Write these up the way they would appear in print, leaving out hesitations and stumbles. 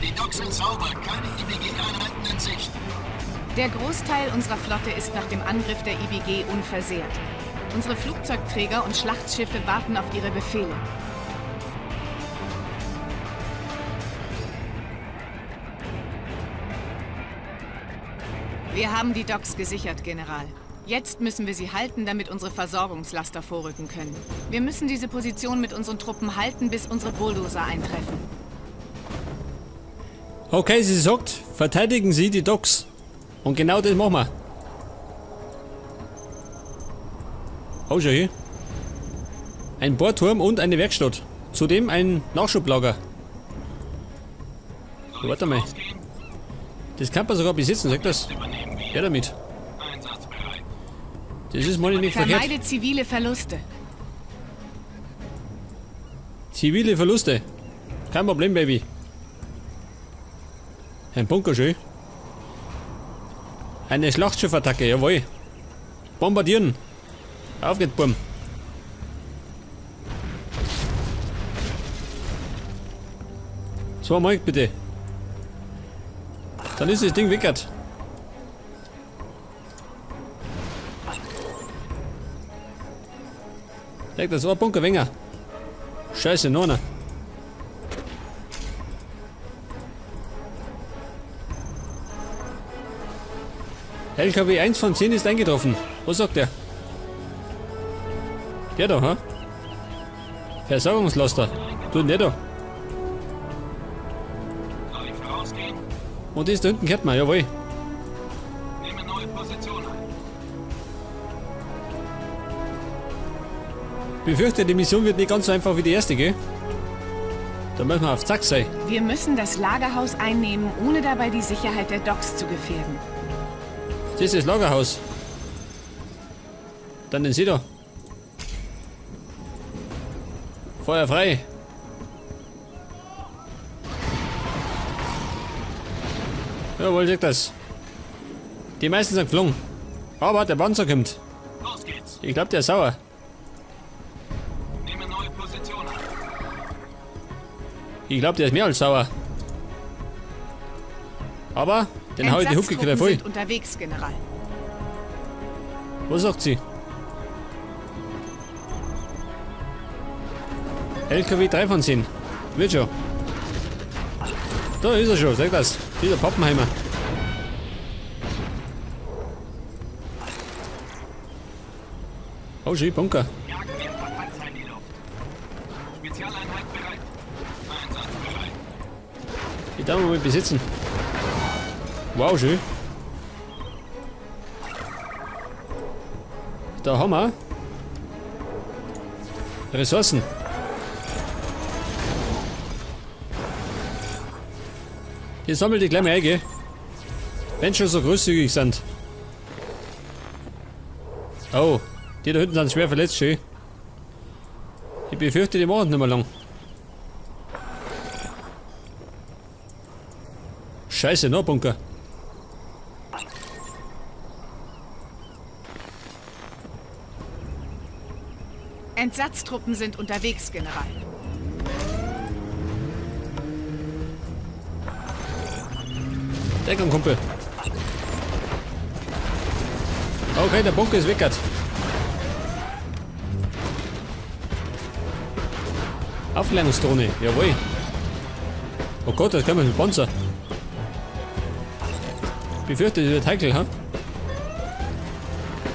Die Docks sind sauber, keine IBG-Einheiten in Sicht. Der Großteil unserer Flotte ist nach dem Angriff der IBG unversehrt. Unsere Flugzeugträger und Schlachtschiffe warten auf ihre Befehle. Wir haben die Docks gesichert, General. Jetzt müssen wir sie halten, damit unsere Versorgungslaster vorrücken können. Wir müssen diese Position mit unseren Truppen halten, bis unsere Bulldozer eintreffen. Okay, sie sagt, verteidigen Sie die Docks. Und genau das machen wir. Oh, schau hier. Ein Bohrturm und eine Werkstatt. Zudem ein Nachschublager. So, warte mal. Das kann man sogar besitzen, sagt das. Ja, damit. Das ist mal nicht verkehrt. Vermeide zivile Verluste. Zivile Verluste. Kein Problem, Baby. Ein Bunker, schön. Eine Schlachtschiffattacke, jawohl. Bombardieren. Auf geht's, Burm. Zweimal bitte. Dann ist das Ding weggert. Das war Bunker weniger. Scheiße, noch einer. LKW 1 von 10 ist eingetroffen. Was sagt der? Der da, ha? Versorgungslaster. Du, der da. Soll ich vorausgehen? Und das da hinten gehört mir, jawohl. Nehme neue Position ein. Befürchte, die Mission wird nicht ganz so einfach wie die erste, gell? Da müssen wir auf Zack sein. Wir müssen das Lagerhaus einnehmen, ohne dabei die Sicherheit der Docks zu gefährden. Das ist das Lagerhaus. Dann den Sie da. Feuer frei. Jawohl, seht das. Die meisten sind geflogen. Aber der Panzer kommt. Los geht's. Ich glaube, der ist sauer. Nehme neue Position ein. Ich glaube, der ist mehr als sauer. Aber den hau ich die Hucke Entsatztruppen gleich voll. sind unterwegs, General. Was sagt sie? LKW 3 von 10. Wird schon. Da ist er schon, sag das. Dieser Pappenheimer. Oh, schön, Bunker. Jagen wir ein paar Panzer in die Luft. Spezialeinheit bereit. Einsatzbereit. Ich darf mal besitzen. Wow, schön. Da haben wir Ressourcen. Hier sammelt die gleich mal ein, gell? Wenn schon so großzügig sind. Oh, die da hinten sind schwer verletzt, schön. Ich befürchte, die machen nicht mehr lang. Scheiße, noch ein Bunker. Entsatztruppen sind unterwegs, General. Deckung, Kumpel. Okay, der Bunker ist weggert. Aufklärungsdrohne, jawohl. Oh Gott, das kann man mit Panzer. Befürchte, das wird heikel, ha?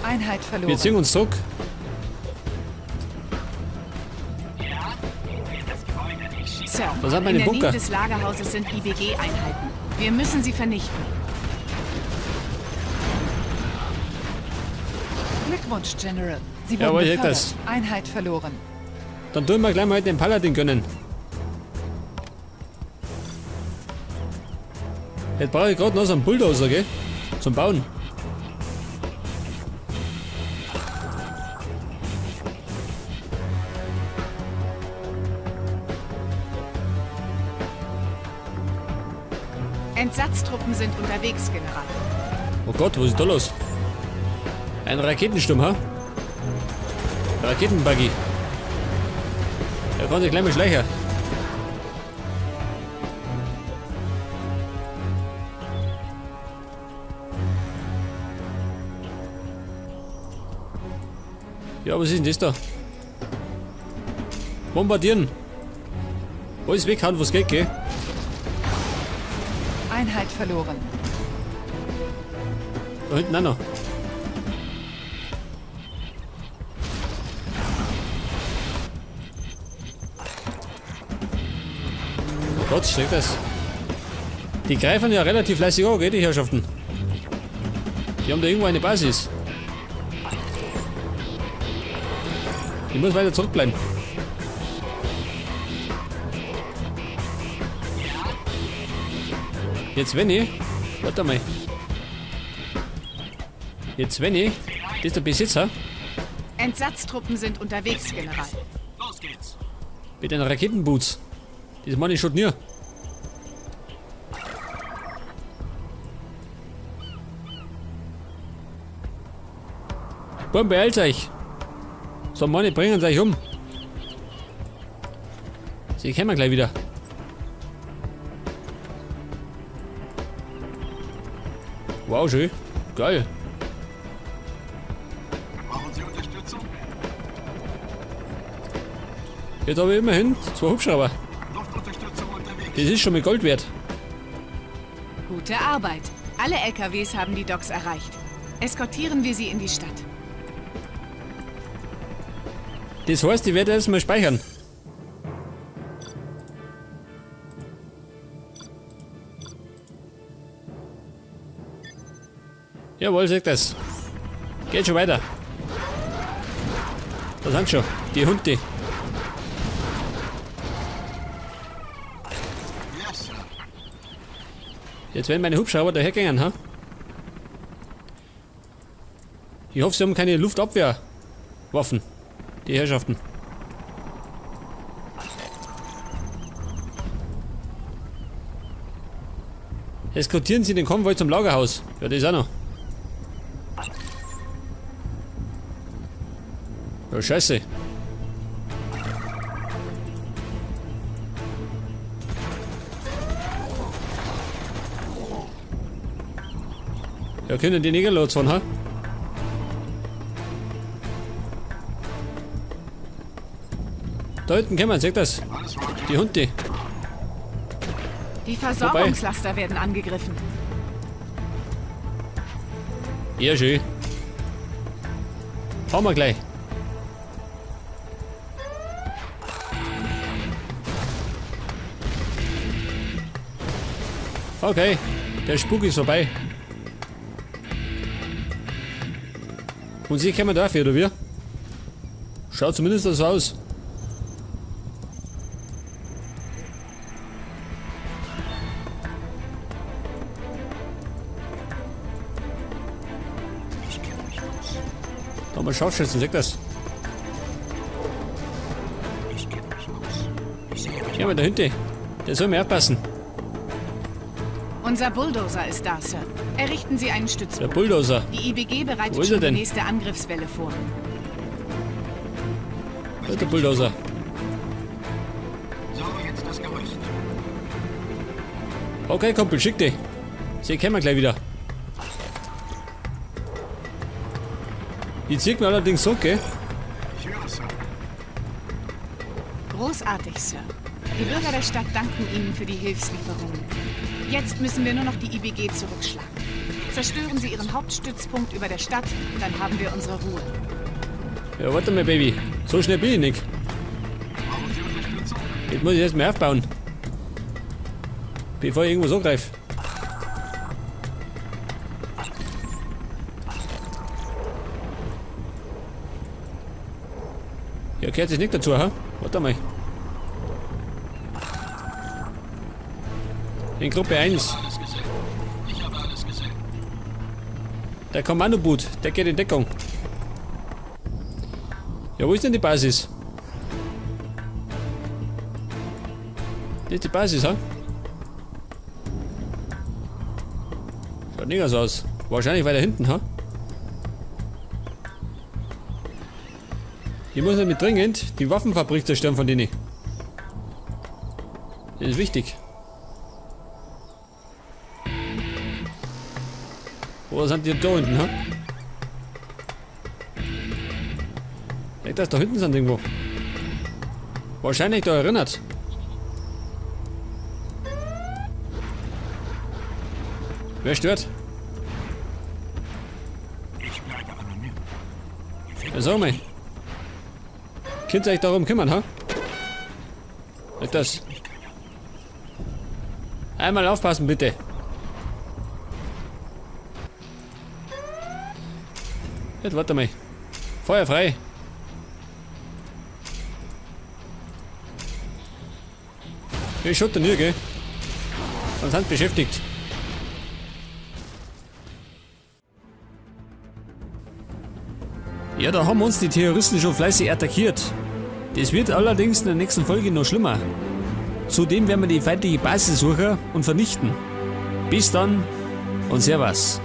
Einheit verloren. Wir ziehen uns zurück. Sir, Was hat meine in der Bunker? Nähe des Lagerhauses sind IBG-Einheiten. Wir müssen sie vernichten. Glückwunsch, General. Sie wurden Jawohl, ich befördert. das. Einheit verloren. Dann tun wir gleich mal den Paladin gönnen. Jetzt brauche ich gerade noch so einen Bulldozer, gell? Zum Bauen. Entsatztruppen sind unterwegs, General. Oh Gott, was ist da los? Ein Raketensturm, ha? Raketenbuggy. Der kann sich gleich mal schleichen. Ja, was ist denn das da? Bombardieren. Alles weghauen, was geht, gell? Einheit verloren. Da hinten auch noch. Oh Gott, steckt das. Die greifen ja relativ fleißig an, gell, die Herrschaften. Die haben da irgendwo eine Basis. Ich muss weiter zurückbleiben. Jetzt wenn ich... Warte mal. Jetzt wenn ich... Das ist der Besitzer. Entsatztruppen sind unterwegs, General. Los geht's. Mit den Raketenboots. Das meine ich schon nie. Buben, beeilt euch. So, meine bringen sie euch um. Sie kommen gleich wieder. Wow, schön. Geil. Brauchen Sie Unterstützung? Jetzt habe ich immerhin 2 Hubschrauber. Luftunterstützung unterwegs. Das ist schon mal Gold wert. Gute Arbeit. Alle LKWs haben die Docks erreicht. Eskortieren wir sie in die Stadt. Das heißt, ich werde erstmal speichern. Jawohl, seht das. Geht schon weiter. Da sind schon die Hunde. Yes, Sir. Jetzt werden meine Hubschrauber dahergehen, ha? Ich hoffe, sie haben keine Luftabwehrwaffen. Die Herrschaften. Eskortieren Sie den Konvoi zum Lagerhaus. Ja, das ist auch noch. Ja, scheiße. Ja, können die Neger losfahren, ha? Da hinten kommen, seht das? Alles Roger. Die Hunde. Die Versorgungslaster werden angegriffen. Ja, schön. Haben wir gleich. Okay, der Spuk ist vorbei. Und sie kommen dafür, oder wie? Schaut zumindest so aus. Ich kenne mich aus. Da haben wir Scharfschützen, seht das? Ich kenne mich aus. Ich sehe mich. Ja, aber da hinten. Der soll mir aufpassen. Unser Bulldozer ist da, Sir. Errichten Sie einen Der Stützpunkt. Bulldozer. Die IBG bereitet Wo ist er schon die denn? nächste Angriffswelle vor. Da ist der Bulldozer. So, jetzt das Gerüst. Okay, Kumpel, schick dich. Sie kommen gleich wieder. Die zieht mir allerdings so, gell? Ich höre, Sir. Großartig, Sir. Die Bürger der Stadt danken Ihnen für die Hilfslieferungen. Jetzt müssen wir nur noch die IBG zurückschlagen. Zerstören Sie Ihren Hauptstützpunkt über der Stadt, dann haben wir unsere Ruhe. Ja, warte mal, Baby. So schnell bin ich nicht. Brauchen Sie Unterstützung? Jetzt muss ich erstmal aufbauen. Bevor ich irgendwas angreife. Ja, gehört sich nicht dazu, ha? Warte mal. In Gruppe 1. Alles gesehen. Ich habe alles gesehen. Der Kommandoboot, der geht in Deckung. Ja, wo ist denn die Basis? Das ist die Basis, ha? Schaut nicht so aus. Wahrscheinlich weiter hinten, ha? Ich muss nämlich dringend die Waffenfabrik zerstören von denen. Das ist wichtig. Oder sind die da unten, ha? Echt, dass da hinten sind irgendwo. Wahrscheinlich da erinnert. Wer stört? Ich bleibe anonym. Ja, sag mal. Könnt ihr euch darum kümmern, ha? Nicht das. Einmal aufpassen, bitte. Jetzt warte mal. Feuer frei. Ich schutte nie, gell? Sonst sind beschäftigt. Ja, da haben uns die Terroristen schon fleißig attackiert. Das wird allerdings in der nächsten Folge noch schlimmer. Zudem werden wir die feindliche Basis suchen und vernichten. Bis dann und Servus.